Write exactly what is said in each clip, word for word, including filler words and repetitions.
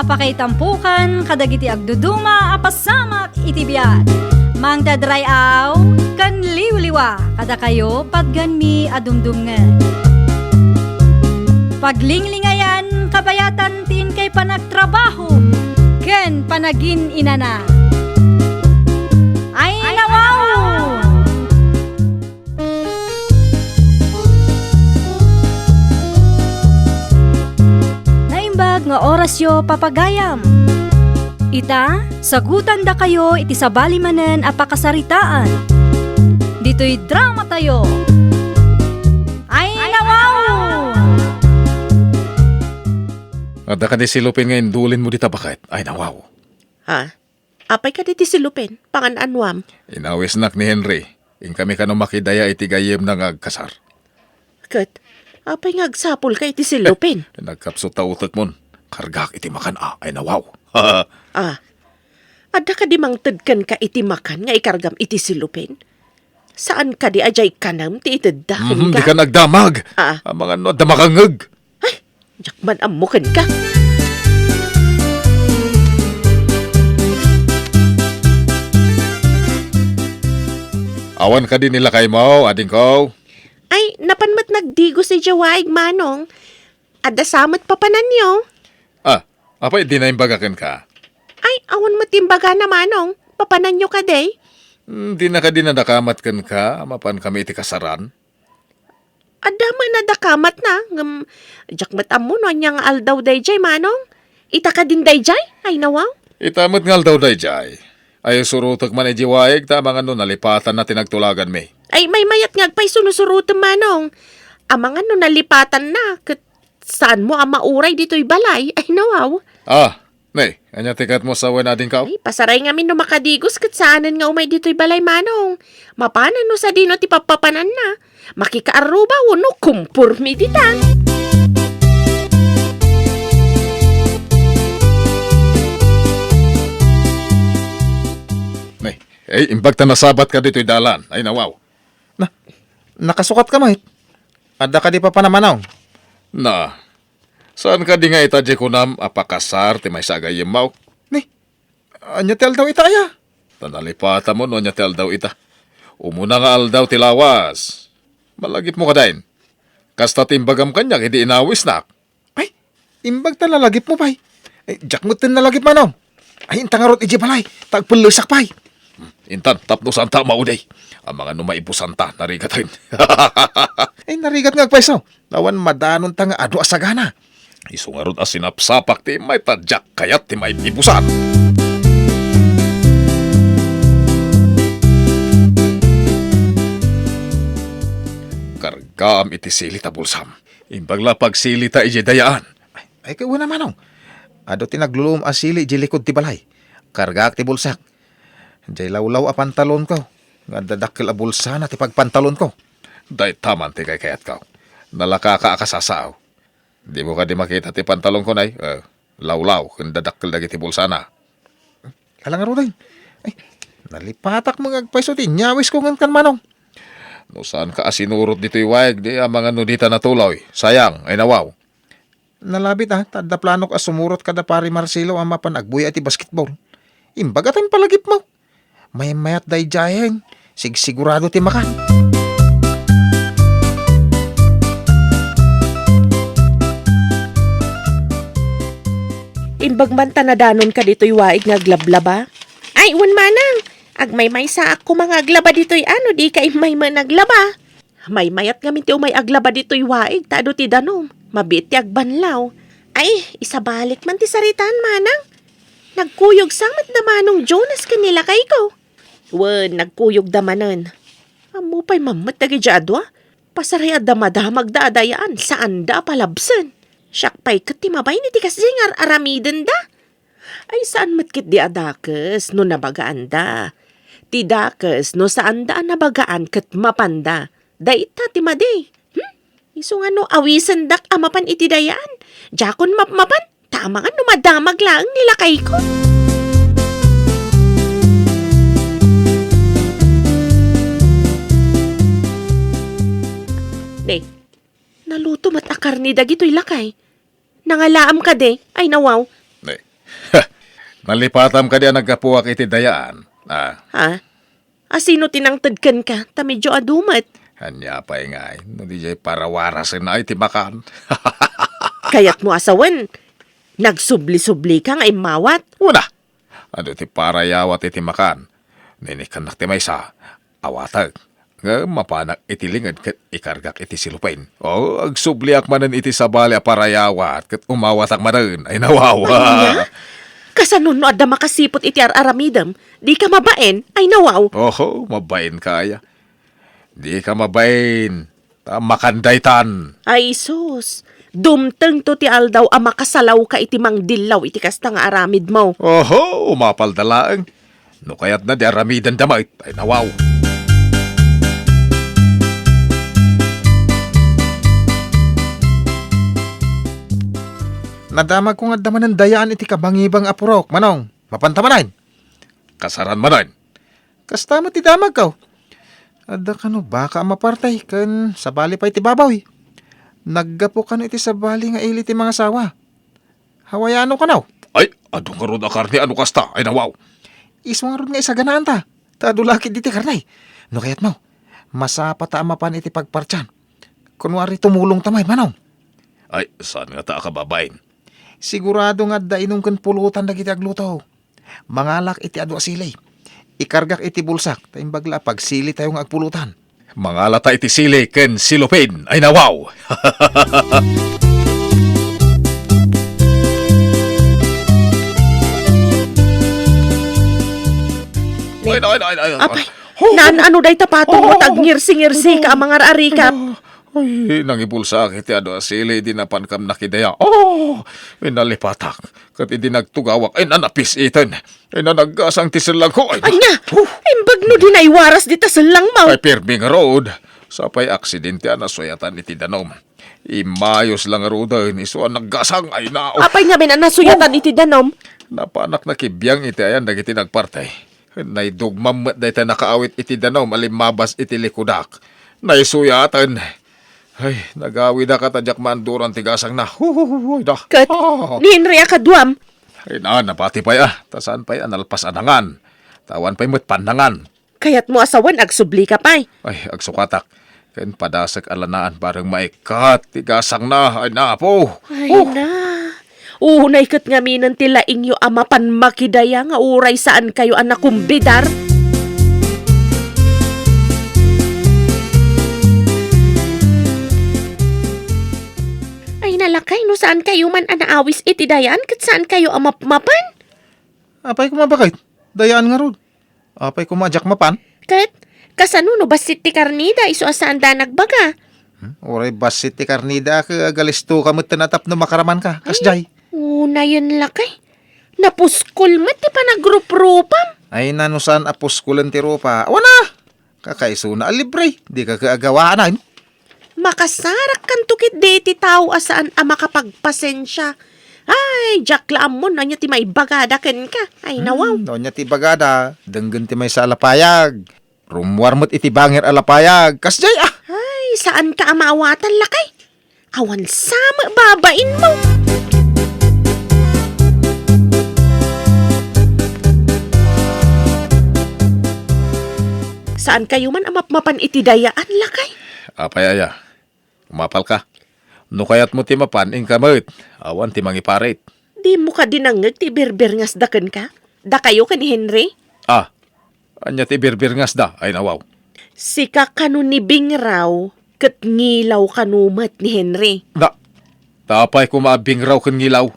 Pakaitampokan kadagiti agduduma a pasamak iti biag. Mangted ray-aw ken liwliwa kadakayo patganmi a dumdumngeg. Paglinglingayan kabayatan ti inkay panagtrabaho ken panagin-inana. Ay, nawaw! Naimbag nga orasyo, papagayam. Ita, sagutandakayo iti sabali manen a pakasaritaan. Ditoy dramatayo. Ay, nawaw! Adda kadi silupen nga indulinmo dita baket? Ay, nawaw. Ha? Apay kadi ti silupen? Pangan-anuam? Inawisnak ni Henry. Inkami kano makidaya iti gayyemna nga agkasar. Ket, apay nga agsapulka iti silupen? Nagkapsut ta utekmon. Kargaak iti makan a, ay nawaw. Ah, adda kadi mangted kenka iti makan nga ikargam iti silupen? Saan kadi a diay kanem ti itedda Mhm, kenka? Dika nagdamag. Ah. Amangan no adda makangngeg. Ay, diak man ammo kenka. Awan kadi ni lakaymo, adingko? Ay, napan met nagdigos idiay waig, Manong. Adda sa met papananyo? Ah, apay, dina imbaga kenka? Ay, awan met imbagana, Manong. Papananyo kadi? Hmm, dina kadi nadakamat kenka, mapan kami iti kasaran? Adda met nadakamatna, ngem diak met ammo no ania nga aldaw daydiay, Manong. Ita kadin daydiay? Ay, nawaw. Ita met nga aldaw daydiay. Ay, surotek man idiay waig ta amangan no nalipatanna ti nagtulaganmi. Ay, maymayat nga agpayso no surotem, Manong. Amangan no nalipatanna, ket saanmo a mauray ditoy balay. Ay, nawaw. Ah, ne, ania ti kayatmo sawen, adingko? Ay, pasaray ngamin no makadigos ket saanen nga umay ditoy balay, Manong. Mapanan no sadino ti pappapananna. Makikaarruba wenno kompormi ditan. Ne, ay, imbag ta nasabatka ditoy dalan. Ay, nawaw. Na, nakasukatka met? Adda kadi papanam, Manong? Na, saan kadi nga ita diay kunam a pakasar ti maysa a gayyemmo? Ni, ania ti aldaw ita aya? Ta nalipatam no ania ti aldaw ita. Umuna nga aldaw ti lawas. Malagipmo kadi? Kasta ti imbagam kaniak idi inawisnak. Ay, imbag ta nalagipmo pay. Ay, diak met nalagip, Manong. Ay, inta ngarud idiay balay, ta agpellesak pay. Hmm, intan, tapno saanta a maudi. Amangan no maibusanta, narigaten. Ay, narigat nga agpayso. Awan madanonta nga adu a sagana. Isu ngarud a sinapsapak ti immay ta diak kayat ti maibusan. Kargaam iti sili ta bulsam. Imbag la pagsilita idiay dayaan. Ay, ay, ket wen a, Manong. Adu ti naglulum a sili idiay likod ti balay. Kargaak ti bulsak. Diay lawlaw a pantalonko nga adda dakkel a bulsana ti pagpantalonko. Dayta man ti kaykayatko. Nalakaka a kasasao. Dimo kadi makita ti pantalonko, nay? Eh, lawlaw ken dadakkel dagiti bulsana. Ala ngaruden. Ay, nalipatak met nga agpayso ti inyawisko ngenka, Manong. No saanka a sinurot ditoy waig, di amangan no dita natuloy. Sayang, ay nawaw. Nalabit, a, ta adda planok a sumurot kada Pari Marcelo a mapan agbuya iti basketball. Imbagata impalagipmo. Maymayat daydiayen, sigsigurado ti makan. Imbag man ta nadanonka ditoy waig nga aglablaba? Ay, wen manang, agmaymaysaak koma nga aglaba ditoy a no dika immay met aglaba. Maymayat ngamin ti umay aglaba ditoy waig ta adu ti danum. Mabiit ti agbanlaw. Ay, isabalik man ti saritaan, manang. Nagkuyog sa met da Manong Jonas ken ni lakayko. Wen, nagkuyogda manen. Ammo pay man met dagiti adua. Pasaray a damadamagda a dayaan, saanda a palabsen. Siak pay ket ti mabain iti kasdi nga ar-aramidenda. Ay, saan met ketdi a dakes no nabagaanda. Ti dakes no saanda a nabagaan ket mapanda. Dayta ti madi. Hmm? Isu nga no awisendak a mapan iti dayaan, diakon mapmapan, ta amangan no madamag laeng ni lakayko. Ne, naluto met a karne dagitoy lakay. Nangalaam kadi? Ay, nawaw. Ne, Nalipatam kadi a naggapuak iti dayaan? Ah. Ha? A sino ti nangted kenka? Ta medio adu met. Ania pay ngay, no diay parawarasen ay ti makan. Kayatmo a sawen, nagsubli-subli ka nga immawat? Una, adu ti parayawat iti makan. Ninikannak ti maysa, awatag. Ngem mapanak iti linged ket ikargak iti silupen. O, agsubliak manen iti sabali a parayawat ket umawatak manen. Ay, nawawa. Ania? Kasano no adda makasiput iti ar-aramidem? Dika mabain? Ay, nawaw. Oho, mabain kaya. Dika mabain. Ta makan daytan. Ay, sus. Dumtengto ti aldaw a makasalawka iti mangdillaw iti kasta nga aramidmo. Oho, umapalda laeng. No kayatna, di aramidenda met. Ay, nawaw. Nadamagko nga adda manen dayaan iti kabangibang a purok, Manong. Mapanta manen? Kasaran manen. Kasta met ti damagko. Adda kano baka a mapartay ken sabali pay ti baboy. Naggapu kano iti sabali nga ili ti mangasawa. Hawaiano kano? Ay, adu ngarud a karne a no kasta. Ay, nawaw. Isu ngarud nga isaganaanta. Ta adu la ketdi ti karne. No kayatmo, masapata a mapan iti pagpartian. Kunwari, tumulongta met, Manong. Ay, saan ngata a kababain? Sigurado nga adda inum ken pulutan dagiti agluto. Mangalak iti adu a sili. Ikargak iti bulsak, ta imbag la a pagsilitayo nga agpulutan. Mangalata iti sili ken silupen. Ay, nawaw! Ay, ay, ay, ay, ay. Apay, oh, naan-ano dayta patongmo, oh, ta agngirsi-ngirsi ka a mangar-arikap? Ay, nangibulsak iti adu a sili, idi napankam nakidaya. Oh, nalipatak. Ket idi nagtugawak, ay, nanapis-iten. Ay, nanaggasang ti sellangko. Ay, ania? Oh. Imbag no di naiwaras dita sellangmo. Ay, pirmi ngarud. Sapay aksidente a nasuyatan iti danum. Immayos la ngaruden, isu a naggasang. Ay, nao. Apay ngamin a nasuyatan iti danum? Napanak nakibiang iti ayan dagiti nagpartay. Naidugmam met dayta nakaawit iti danum a limmabas iti likudak. Naisuyaten. Ay, nagawidak a ta diak maanduran ti gasangna. Huhuhuhuy da. Ket, ah, ni Henry a kaduam? Ay, na, napati pay, ah. Ta saan pay a nalpas a nangan. Ta awan pay met pannangan. Kayatmo a sawen, agsublika pay. Ay, agsukatak. Ken padasek a lanaan bareng maikkat ti gasangna. Ay, napo. Ay, oh, na. Unay ket ngaminen ti laingyo a mapan makidaya nga uray saankayo a nakumbidar. Ay, nalakay, no saankayo man a naawis iti dayaan ket saankayo a mapmapan? Apay koma, baket? Dayaan ngarud. Apay koma a diak mapan? Ket, kasano no bassit ti karnida, isu a saanda nagbaga? Hmm? Uray bassit ti karnida, ket agalisto ka met tapno makaramanka. Ay, kasdiay. Unayen lakay. Napuskol met ti panagruprupam. Ay, nano saan a puskolen ti rupa? Awan a! Kakaisuna a libre, dika ket agawaan. Makasarakkanto ketdi iti tao a saan a makapagpasensia. Ay, diak la ammo no ania ti maibagada kenka. Ay, nawaw. Hmm, no ania ti ibagada, denggen ti maysa a lapayag. Rummuar met iti bangir a lapayag. Kasdiay, ah! Ay, saanka a maawatan, lakay. Awan sa met babainmo. Saankayo man a mapmapan iti dayaan, lakay? Apay aya? Umapalka. No kayatmo ti mapan, inka met. Awan ti mangiparit. Dimo kadi nangngeg ti birbirngasda kenka? Dakayo ken ni Henry? Ah, ania ti birbirngasda? Ay, nawaw. Sika kano ni Bingraw ket ngilaw kano met ni Henry. Da, ta apay koma a Bingraw ken ngilaw?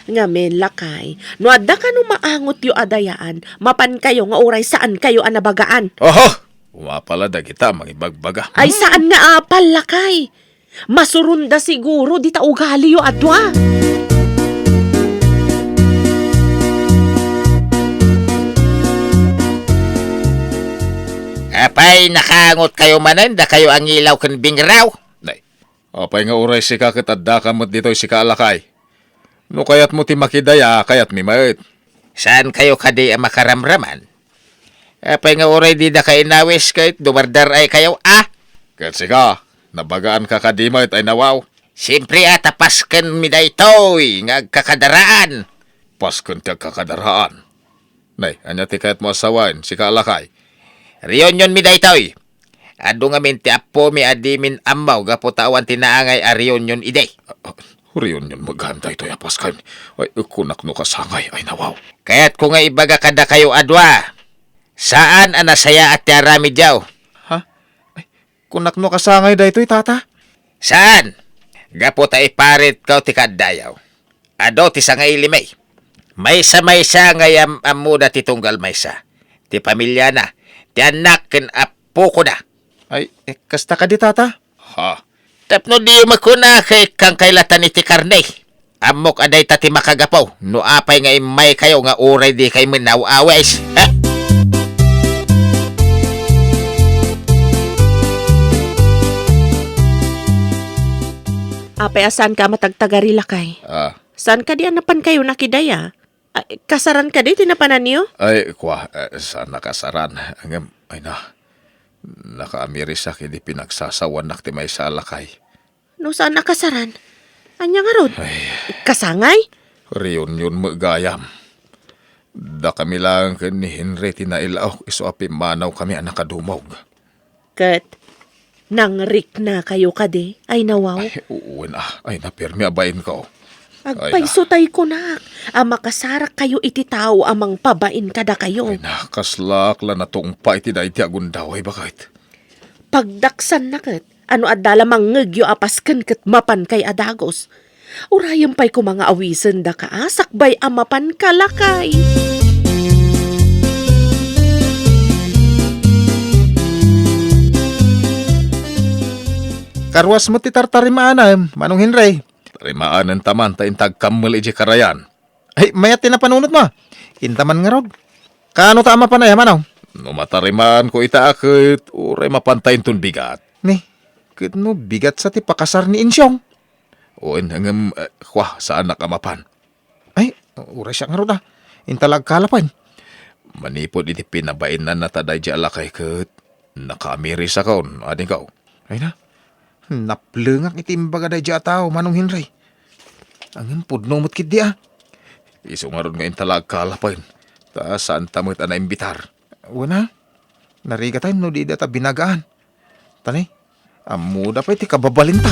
Ngamin, lakay, no adda kano maangotyo a dayaan, mapankayo nga uray saankayo a nabagaan. Aha! Umapal a dagita a mangibagbaga. Ay, hmm, saan nga apal, lakay. Masuronda siguro dita ugaliyo a dua. Apay, nakaangotkayo manen, dakayo a ngilaw ken Bingraw? Nay, apay nga uray sika ket addaka met ditoy, sika a lakay? No kayatmo ti makidaya, kayatmi met. Saankayo kadi a makaramraman? Apay nga uray didaka inawis ket dumardar-aykayo, a? Ket sika, nabagaanka kadi met, ay nawaw? Siempre a ta paskenmi daytoy nga agkakadaraan. Pasken ti agkakadaraan. Nay, ania ti kayatmo a sawen, sika a lakay? Reunionmi daytoy. Adu ngamin ti appomi a dimin ammo gapu ta awan ti naangay a reunion idi. Ah, ah, reunion met gayam daytoy a Pasken. Ay, kunak no kasangay, ay nawaw. Kayatko nga ibaga kadakayo a dua. Saan a nasayaat ti aramidyo. Ha? Ay, kunak no kasangay daytoy, tata? Saan? Gapu ta iparitko ti kaaddayo. Adu ti sangailimi. Maysa-maysa nga yam-, ammoda ti tunggal maysa. Ti pamiliana, ti annak ken appokoda. Ay, eh, kasta kadi, tata? Ha? Tapno di makunakay kang kailatan iti karne. Ammok a dayta ti makagapu no apay nga immaykayo nga uray dikay menaw-awis. Ha? Apay a saanka a matagtagari, lakay? Ah. Saan kadi a napankayo nakidaya? Ay, kasaran kadi ti napananyo? Ay, kua, eh, saan a kasaran. Ngem, ay na, nakaamirisak idi pinagsasawannak ti maysa a lakay. No saan a kasaran, ania ngarud? Ay. Kasangay? Reunion met gayam. Dakami laeng ken ni Henry ti nailaok isu a pimmanawkami a nakadumog. Ket nangriknakayo kadi, ay nawaw? Ay, wen a. Ay, napermi a bainko. Ay, na. Agpayso tay kunak a makasarakkayo iti tao a mangpabain kadakayo. Ay, na, kaslaak la natungpa iti daydi a gundaw, ay baket. Pagdaksanna ket, ano adda la mangngegyo a pasken ket mapankay a dagus. Urayem pay koma nga awisen daka a sakbay a mapanka, lakay. Karuas met ti tartarimaanem, Manong Henry. Tarimaanenta man ta inta agkammel idiay karayan. Ay, mayat ti napanunotmo. Inta man ngarud. Kaano ta a mapan aya, Manong? No matarimaanko ita a ket, uray mapanta inton bigat. Ni, ket no bigat sa ti pakasar ni Insyong? Wen, ngem, eh, kua, saanak a mapan. Ay, uray siak ngarud a. Inta la agkalapen. Manipud iti pinabainanna ta daydi a lakay ket nakaamirisakon, adingko. Ay na, naplengak iti imbaga daydi a tao, Manong Henry. Ngem pudno met ketdi a. Isu ngarud nga inta la agkalapen, ta saanta met a naimbitar. Wen a, narigatayo no dida ta binagaan. Tani, ammoda pay ti kababalinta.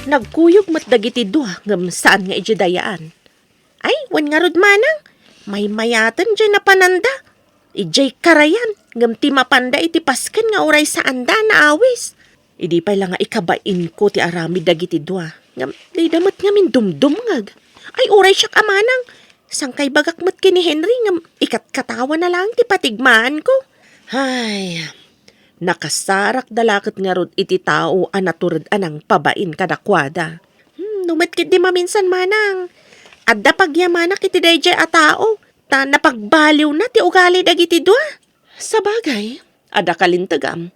Nagkuyog met dagiti dua ngem saan nga idiay dayaan. Ay, wen ngarud manang, maymayaten diay napananda. Idiay karayan, ngem ti mapanda iti pasken nga uray saanda a naawis. Idi pay la nga ikabainko ti aramid dagiti dua, ngem dayda met ngamin dumdumngeg. Ay, uray siak a manang, sangkaibagak met ken ni Henry, ngem ikatkatawa na laeng ti patigmaanko. Ay, nakasarakda la ket ngarud iti tao a natured a nangpabain kadakuada. Hmm, no met ketdi maminsan manang, adda pagyamanak iti daydiay a tao, ta napagbaliwna ti ugali dagiti dua. Sabagay, adda kalintegam.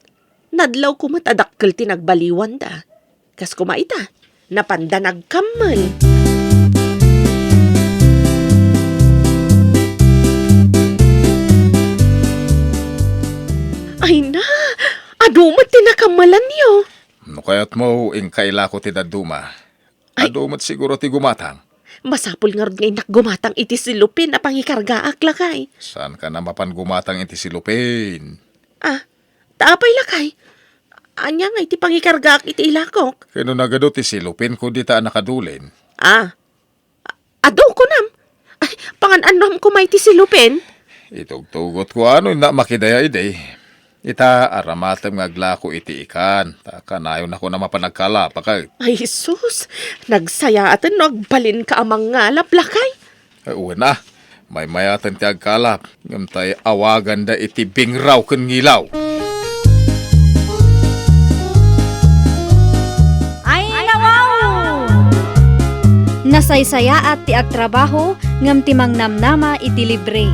Nadlawko met a dakkel ti nagbaliwanda. Kas koma ita, napanda nagkammel. Ay na, adu met ti nakammelanyo. No kayatmo, inka ilako ti dadduma. Ay. Adu met siguro ti gumatang. Masapul ngarud nga innak gumatang iti silupin a pangikargaak, lakay. Saanka a mapan gumatang iti silupin? Ah, ta apay, lakay? Ania ngay ti pangikargaak iti ilakok? Ket no nagadu ti silupin, kudita a nakadulin. Ah, adu, kunam. Ay, pangan-annuam koma iti silupin? Itugtugotko a no innak makidaya idi. Ita, aramatem nga aglako iti ikan, ta kanayonakon a mapan agkalap, a ket. Ay, sus! Nagsayaaten no agbalinka a mangngalap, lakay. Ay, wen a, maymayaten ti agkalap, ngem tay awaganda iti bingraw ken ngilaw. Ay, nawaw! Nasaysayaat ti agtrabaho ngem ti mangnamnama iti libre.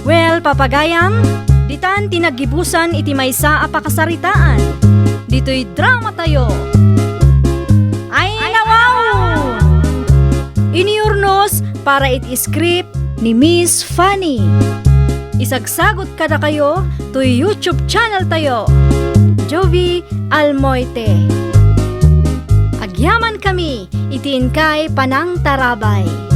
Well, papagayam, ditan ti naggibusan iti maysa a pakasaritaan. Ditoy dramatayo. Ay, nawaw! Iniurnos para iti script ni Miss Fanny. Isagsagut kadakayo toy YouTube channel tayo, Jovie Almoite. Agyamankami iti inkay panangtarabay.